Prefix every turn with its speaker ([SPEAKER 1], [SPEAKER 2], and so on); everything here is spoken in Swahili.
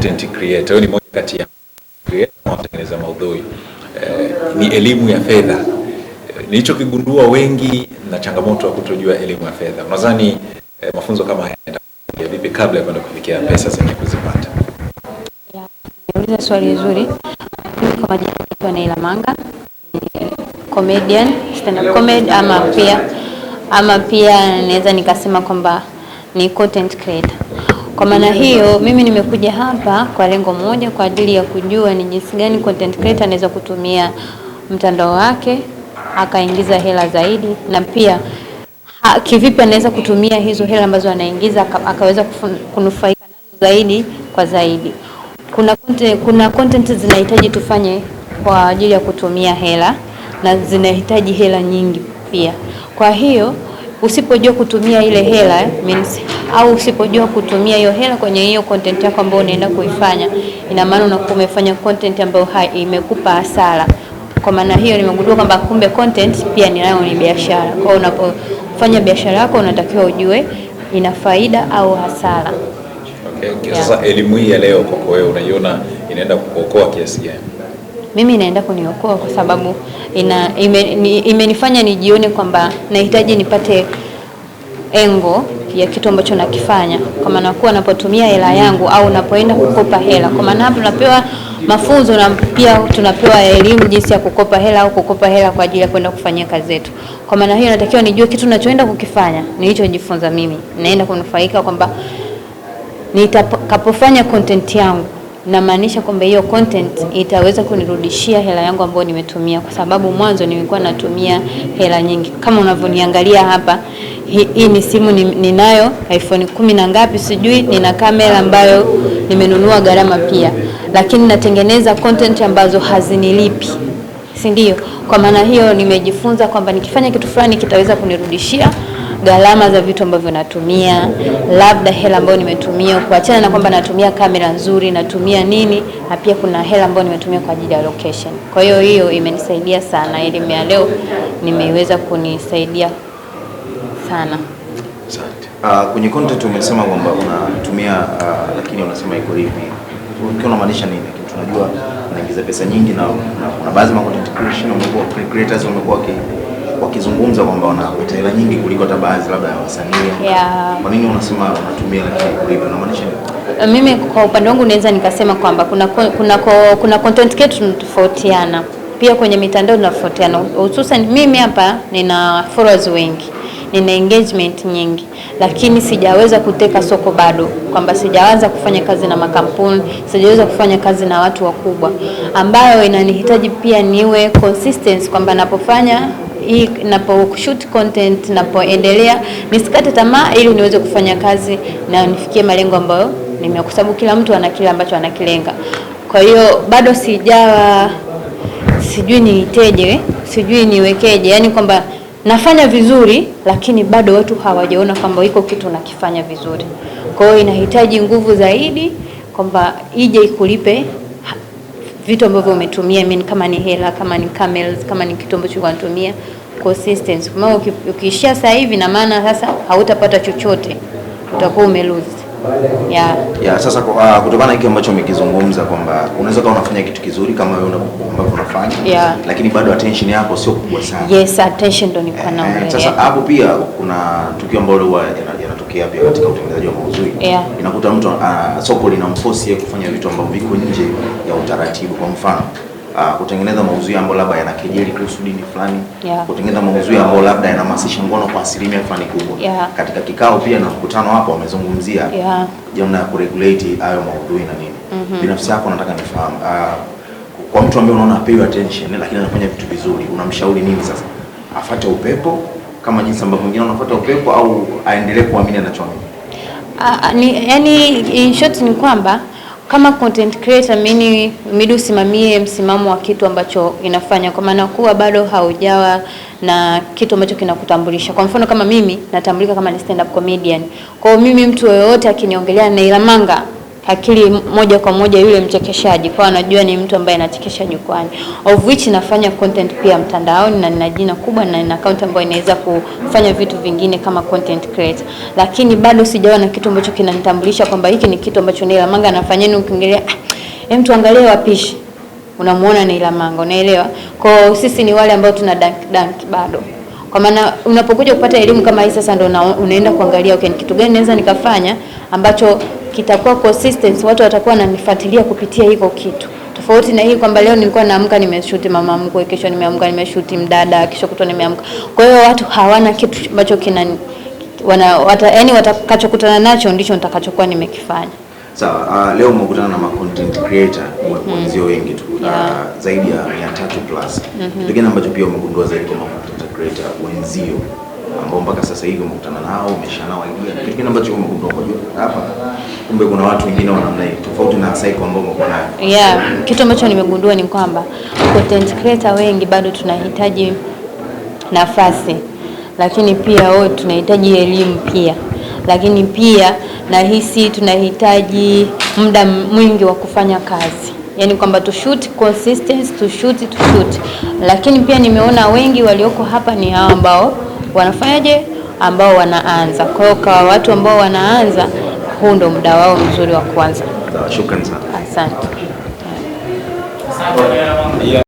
[SPEAKER 1] Content creator, wewe ni moja kati ya creator na watengeneza maudhui. Ni elimu ya fedha. Nilichokigundua wengi na changamoto ya kutojua elimu ya fedha. Unadhani mafunzo kama haya yanaenda vipi kabla ya kwenda kufikia pesa zenye kuzipata?
[SPEAKER 2] Uliza swali zuri. Mimi kwa majina naitwa Naila Manga, ni comedian, stand up comedy ama pia naweza nikasema kwamba ni content creator. Kwa maana hiyo mimi nimekuja hapa kwa lengo moja, kwa ajili ya kujua ni jinsi gani content creator anaweza kutumia mtandao wake akaingiza hela zaidi, na pia kivipi anaweza kutumia hizo hela ambazo anaingiza akaweza kunufaika nazo zaidi kwa zaidi. Kuna content zinahitaji tufanye kwa ajili ya kutumia hela na zinahitaji hela nyingi pia. Kwa hiyo usipojua kutumia ile hela means, au usipojua kutumia hiyo hela kwenye hiyo content yako ambayo unaenda kuifanya, ina maana unakuwa umefanya content ambayo imekupa hasara. Kwa maana hiyo nimegundua kwamba kumbe content pia ni nayo ni biashara. Kwa hiyo unapofanya biashara yako unatakiwa ujue ina faida au hasara.
[SPEAKER 1] Okay. Sasa elimu hii ya leo kwako wewe unaiona inaenda kukuokoa kiasi gani?
[SPEAKER 2] Mimi inaenda kuniokoa kwa sababu imenifanya nijione kwamba nahitaji nipate angle ya kitu ambacho nakifanya, kwa maana kuwa napotumia hela yangu au napoenda kukopa hela, kwa maana hapo tunapewa mafunzo na pia tunapewa elimu jinsi ya kukopa hela au kukopa hela kwa ajili ya kwenda kufanyia kazi zetu. Kwa maana hiyo natakiwa nijue kitu nachoenda kukifanya, nilichojifunza mimi, naenda kunufaika kwamba nitakapofanya content yangu namaanisha kwamba hiyo content itaweza kunirudishia hela yangu ambayo nimetumia, kwa sababu mwanzo nilikuwa natumia hela nyingi. Kama unavyoniangalia hapa, hii ni simu ninayo iPhone 10 na ngapi sijui, nina kamera ambayo nimenunua gharama pia, lakini natengeneza content ambazo hazinilipi, si ndio? Kwa maana hiyo nimejifunza kwamba nikifanya kitu fulani kitaweza kunirudishia gharama za vitu ambavyo natumia, labda hela ambayo nimetumia, kuachana na kwamba natumia kamera nzuri, natumia nini, na pia kuna hela ambayo nimetumia kwa ajili ya location. Kwa hiyo hiyo imenisaidia sana, elimu ya leo nimeiweza kunisaidia sana.
[SPEAKER 1] Asante.
[SPEAKER 3] Kwenye content umesema kwamba unatumia lakini unasema iko hivi. Ukiwa unamaanisha nini? Lakini tunajua unaingiza pesa nyingi na kuna baadhi ya content creation wamekuwa creators wamekuwa wakizungumza kwamba wanapata hela nyingi kuliko hata baadhi labda ya wasanii. Kwa nini unasema unatumia lakini iko hivi? Unamaanisha nini?
[SPEAKER 2] Mimi kwa upande wangu naweza nikasema kwamba kuna content yetu tunatofautiana, pia kwenye mitandao tunatofautiana. Hususan mimi hapa nina followers wengi, nina engagement nyingi, lakini sijaweza kuteka soko bado, kwamba sijaanza kufanya kazi na makampuni, sijaweza kufanya kazi na watu wakubwa, ambayo inanihitaji pia niwe consistent kwamba napofanya hii, napo shoot content, napoendelea nisikate tamaa, ili niweze kufanya kazi na nifikie malengo ambayo nime, kwa sababu kila mtu ana kile ambacho anakilenga. Kwa hiyo bado sijawa, sijui niiteje, sijui niwekeje, yani kwamba nafanya vizuri lakini bado watu hawajaona kwamba iko kitu nakifanya vizuri. Kwa hiyo inahitaji nguvu zaidi kwamba ije ikulipe vitu ambavyo umetumia, I mean, kama ni hela, kama ni cameras, kama ni kitu ambacho unatumia consistency. Kwa maana ukiishia sasa hivi, na maana sasa hautapata chochote, utakuwa ume lose. Yeah.
[SPEAKER 3] Ya, sasa kutokana na hiki ambacho umekizungumza kwamba unaweza kuwa unafanya kitu kizuri kama wewe ambavyo unafanya lakini bado attention yako sio kubwa sana.
[SPEAKER 2] Yes, attention ndo nilikuwa naongelea.
[SPEAKER 3] Sasa hapo pia kuna tukio ambalo huwa yanatokea pia katika utengenezaji wa maudhui. Inakuta mtu soko linamforce yeye kufanya vitu ambavyo viko nje ya utaratibu. Kwa mfano kutengeneza maudhui ambayo labda yanakejeli kuhusu dini fulani, kutengeneza maudhui ambayo labda yanahamasisha ngono kwa asilimia fulani kubwa. Katika kikao pia na mkutano hapo wamezungumzia namna ya kuregulate hayo maudhui na nini. Binafsi yako nataka nifahamu, kwa mtu ambaye unaona hapewi attention lakini anafanya vitu vizuri, unamshauri nini sasa? Afate upepo kama jinsi ambavyo mwingine anafuata upepo au aendelee kuamini anachoamini?
[SPEAKER 2] Yani in short ni kwamba kama content creator mimi inabidi usimamie msimamo wa kitu ambacho inafanya, kwa maana kuwa bado haujawa na kitu ambacho kinakutambulisha. Kwa mfano kama mimi natambulika kama ni stand up comedian. Kwa hiyo mimi mtu yoyote akiniongelea Naila Manga akili moja kwa moja yule mchekeshaji, kwa anajua ni mtu ambaye anachekesha jukwani, of which nafanya content pia mtandaoni na nina jina kubwa na nina account ambayo inaweza kufanya vitu vingine kama content creator, lakini bado sijaona kitu ambacho kinanitambulisha kwamba hiki ni kitu ambacho Neila Manga anafanya. Ni ukiongelea hem, tuangalie wapishi, unamuona Neila Manga, unaelewa? Kwa sisi ni wale ambao tuna dank dank bado, kwa maana unapokuja kupata elimu kama hii sasa ndo unaenda kuangalia okay, ni kitu gani naweza nikafanya ambacho kitakuwa consistent, watu watakuwa wananifuatilia kupitia hiko kitu, tofauti na hii kwamba leo nilikuwa naamka nimeshoot mama mkwe, kesho nimeamka nimeshoot mdada, kesho kutwa nimeamka. Kwa hiyo watu hawana kitu ambacho kina wana wata, yani watakachokutana nacho ndicho nitakachokuwa nimekifanya.
[SPEAKER 3] Sawa, leo umekutana na ma content creator wenzio wengi tu, zaidi ya 300 plus. Kitu gani ambacho pia umegundua zaidi kwa ma content creator wenzio ambao mpaka sasa hivi umekutana nao, umeshare nao idea? Kitu gani ambacho umegundua kwa jua hapa kumbe kuna watu wengine wa namna hii tofauti na cycle ambao umekuwa nayo?
[SPEAKER 2] Yeah, kitu ambacho nimegundua ni kwamba content creator wengi bado tunahitaji nafasi, lakini pia wote tunahitaji elimu pia, lakini pia nahisi tunahitaji muda mwingi wa kufanya kazi, yaani kwamba to shoot consistency, to shoot to shoot. Lakini pia nimeona wengi walioko hapa ni hao ambao wanafanyaje, ambao wanaanza. Kwa hiyo kwa watu ambao wanaanza, huu ndo muda wao mzuri wa kuanza.
[SPEAKER 3] Sawa, shukrani sana.
[SPEAKER 2] Asante.
[SPEAKER 1] Yeah.